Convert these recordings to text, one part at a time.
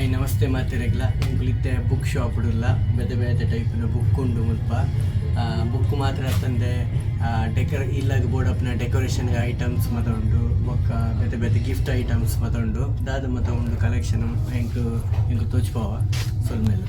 Hi namaste ಮಾತೆರೆಗ್ಲ. ಎಂಕುಲಿತ್ತೆ book shop ಉಲ್ಲ. ಬೇತೆ ಬೇತೆ ಟೈಪಿನ ಬುಕ್ ಉಂಡು ಮುಲ್ಪ. ಬುಕ್ ಮಾತ್ರ ಅತ್ತಂದೆ ಡೆಕರ್ ಇಲ್ಲಗ್ ಬೋಡಪ್ಪುನ ಡೆಕೋರೇಷನ್ ಐಟಮ್ಸ್ ಮಾತ ಉಂಡು. ಬೊಕ್ಕ ಬೇತೆ ಬೇತೆ ಗಿಫ್ಟ್ ಐಟಮ್ಸ್ ಮಾತ ಉಂಡು. ದಾದ ಮಾತ ಉಂಡು ಕಲೆಕ್ಷನ್ ಎಂಕ್ ಎಂಕ್ ತೋಜ್ಪಾವ. ಸೊಲ್ಮೆಲು.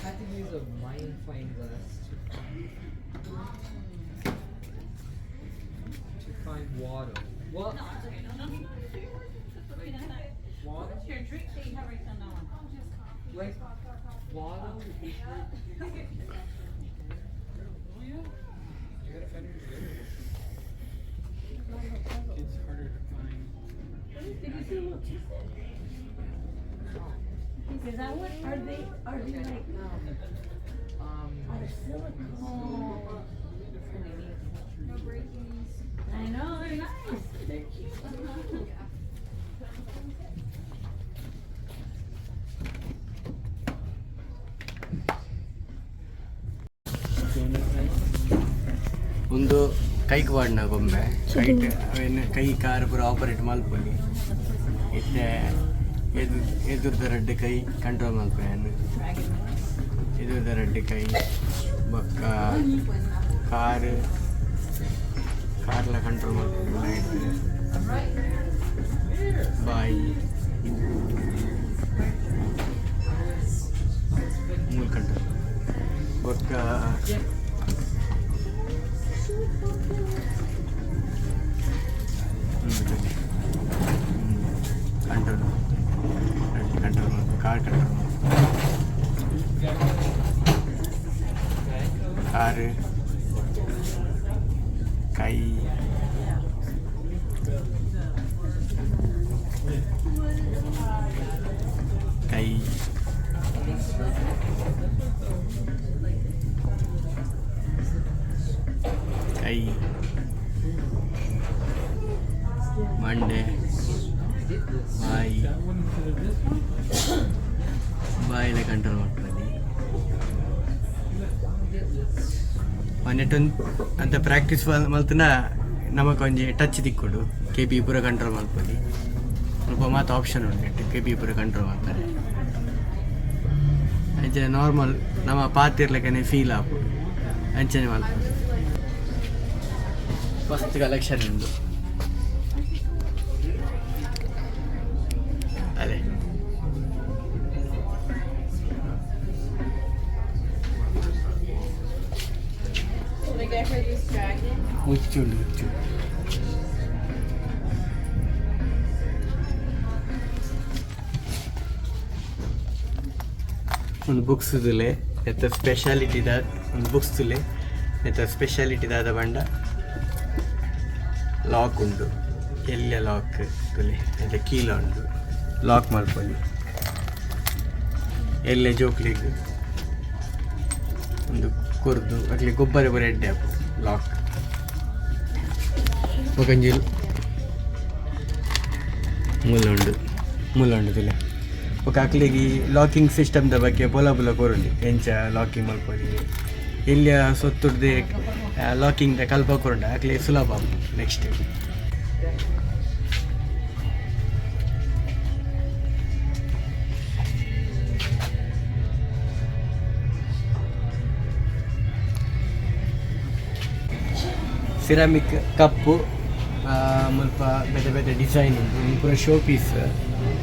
Had to use a magnifying glass to find water. What? Water? Like water? Oh yeah. You gotta find it later. It's harder to find. Did you see a little cheese? Is that what, are they like, out of silicone? I know, they're nice, they're cute. ಉಂದು ಕೈಕ್ ಪಾಡ್ನ ಗೊಂಬೆ. ಕೈಟ್ ಅವೆನ್ ಕೈ car ಪೂರ operate ಮಲ್ಪೊಲಿ. ಇತ್ತೆ ಎದುರು ಎದುರ್ದ ರಡ್ಡ್ ಕೈ ಕಂಟ್ರೋಲ್ ಮಲ್ಪೆ. ಎದುರ್ದ ರಡ್ಡ್ ಕೈ, ಬೊಕ್ಕ ಕಾರ್ ಕಾರ್ಲ ಕಂಟ್ರೋಲ್ ಮಲ್ಪೊಲಿ. ಬಾಯಿ ಮೂಲು ಕಂಟ್ರೋಲ್. ಬೊಕ್ಕ control control car control car ಕೈ ಕೈ ಕೈ ಮಂಡೆ ಬಾಯಿ. That one instead of this one? ಬಾಯಿಲೆ control ಮಲ್ಪೊಲಿ. ಒಂದೆಟ್ ಅಂತ ಪ್ರಾಕ್ಟೀಸ್ ಮಲ್ತುನ ನಮಕ್ ಒಂಜಿ ಟಚ್ ತಿಕ್ಕೊಡು. ಕೆಬಿ ಪೂರ ಕಂಟ್ರೋಲ್ ಮಲ್ಪೊಲಿ. ಸ್ವಲ್ಪ ಮಾತ ಆಪ್ಷನ್ ಉಂಟು, ಕೆಬಿ ಪೂರ ಕಂಟ್ರೋಲ್ ಮಲ್ಪರೆ. ಅಂಚನೆ ನಾರ್ಮಲ್ ನಮ್ಮ ಪಾತಿರ್ಲೆಕ್ಕನೆ ಫೀಲ್ ಆಪುಂಡು. ಅಂಚನೆ ಮಲ್ಪೊಲಿ. ಮಸ್ತ್ ಕಲೆಕ್ಷನ್ ಉಂಡು ಅದೇ. Should I get her this dragon? ಉಚ್ಚುಂಡು ಉಚ್ಚು. ಒಂದು ಬುಕ್ಸ್ ತುಲೆ. ನೆತ್ತ ಸ್ಪೆಷಾಲಿಟಿ ದ ಒಂದು ಬುಕ್ಸ್ ತುಲೆ. ನೆತ್ತ ಸ್ಪೆಷಾಲಿಟಿ ದಾದ ಪಂಡ ಲಾಕ್ ಉಂಡು, ಎಲ್ಯ ಲಾಕ್ ತುಲೆ. ನೆತ್ತ ಕೀಲ ಉಂಡು, ಲಾಕ್ ಮಲ್ಪೊಲಿ. ಎಲ್ಲೆ ಜೋಕ್ಲೆಗ್ ಒಂದು ಕೊರ್ದು ಅಕ್ಲೆ ಗೊಬ್ಬರ ಪೂರ ಎಡ್ಡೆ ಆಪುಂಡು ಲಾಕ್. ಬೊಕೊಂಜಿ ಮೂಲ ಉಂಡು, ಮೂಲ ಉಂಡು ತುಲೆ. ಬೊಕ ಅಕ್ಲೆಗ್ ಲಾಕಿಂಗ್ ಸಿಸ್ಟಮ್ ದ ಬಗ್ಗೆ ಬೋಲ ಬೋಲ ಕೊರೊಲಿ ಎಂಚ ಲಾಕಿಂಗ್ ಮಲ್ಪೊಲಿ ಎಲ್ಯ ಸೊತ್ತುರ್ದೆ ಲಾಕಿಂಗ್ ದ ಕಲ್ಪ ಕೊರುಂಡ ಅಕ್ಲೆಗ್ ಸುಲಭ ನೆಕ್ಸ್ಟ್. ಸಿರಾಮಿಕ್ ಕಪ್ಪು ಮುಲ್ಪ ಬೇತೆ ಬೇತೆ ಡಿಸೈನ್ ಉಂಡು. ಉಂದು ಪೂರ ಶೋ ಪೀಸ್.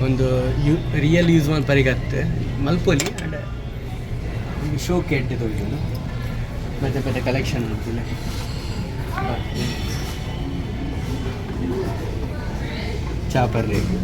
ಒಂದು you real use ಮಲ್ಪರಿಗತ್ತು ಮಲ್ಪೊಲಿ and ಒಂದು ಶೋಕ್ ಎಡ್ಡೆ ತೋಜುಂಡು. ಬೇತೆ ಬೇತೆ ಕಲೆಕ್ಷನ್ ಉಂಟು. ಚಾಪರ್ ರೇಟ್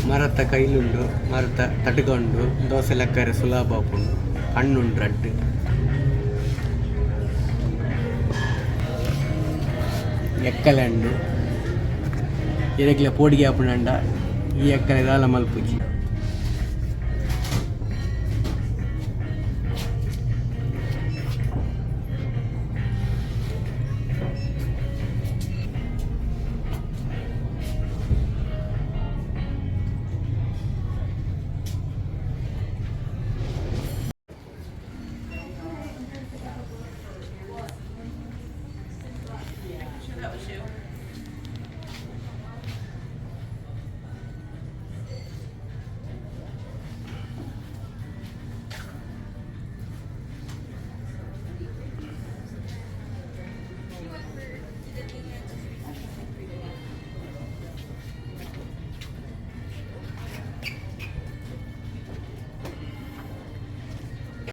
ಮರತ್ತ ಕೈಲುಂಡು, ಮರತ್ತ ತಟ್ಕೊಂಡು ದೋಸೆ ಲಕ್ಕರೆ ಸುಲಭ ಆಪುಂಡು. ಕಣ್ಣುಂಡು ರಡ್ಡ್ ಎಕ್ಕಲೆ ಉಂಡು. ಎರೆಗ್ಲ ಪೋಡಿಗೆ ಆಪುಂಡಂಡ ಈ ಎಕ್ಕಲೆ ದಾಲ ಮಲ್ಪುಜಿ. Sure that was you.